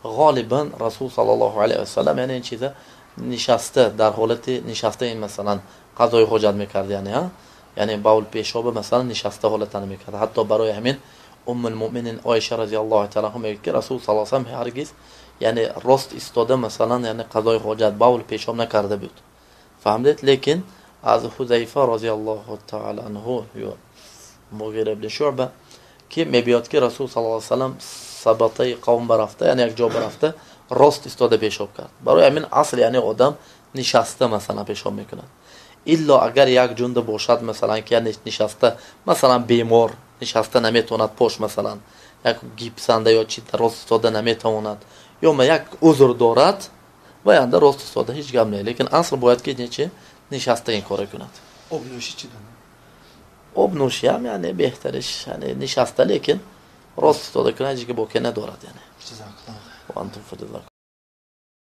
Ғолибан Расул саллаллоҳу алайҳи васаллам, яъне ин чиза нишаста, дар ҳолати нишаста ин масалан қазои ҳоҷат мекард, яъне яъне бавл пешоба масалан нишаста ҳолатан мекард. Ҳатто барои ҳамин Уммул-муъминин Оиша разияллоҳу таъала анҳо мегӯяд, ки Расул саллаллоҳу алайҳи васаллам ҳаргиз, яъне рост истода масалан, яъне қазои ҳоҷат, бавл пешоб накарда буд. Фаҳмидед? Лекин аз Ҳузайфа разияллоҳу таъала анҳу ё Муғира ибн Шуъба ки мебиёд, ки Расул саллаллоҳу алайҳи васаллам сабатаи қавм барафта, яъне як ҷо барафта, рост истода пешоб кард. Барои ҳамин асл, яъне одам нишаста масалан пешоб мекунад. Илло агар як ҷунда бошад, масалан, ки нишаста, масалан, бемор нишаста наметавонад, пош масалан як гипсанда ё чи, рост истода наметавонад, ё як узр дорад, ва янда рост истода ҳеҷ гап не. Лекин асл бояд ки нечи нишаста ин кора кунад. Обнӯшӣ чӣ дона? Обнӯшиам, яъне беҳтариш, яъне нишаста, лекин рост истода кунад, ҳеҷ боке надорад, яъне. Ҷазакаллоҳ. Ва антум фаҷазакум.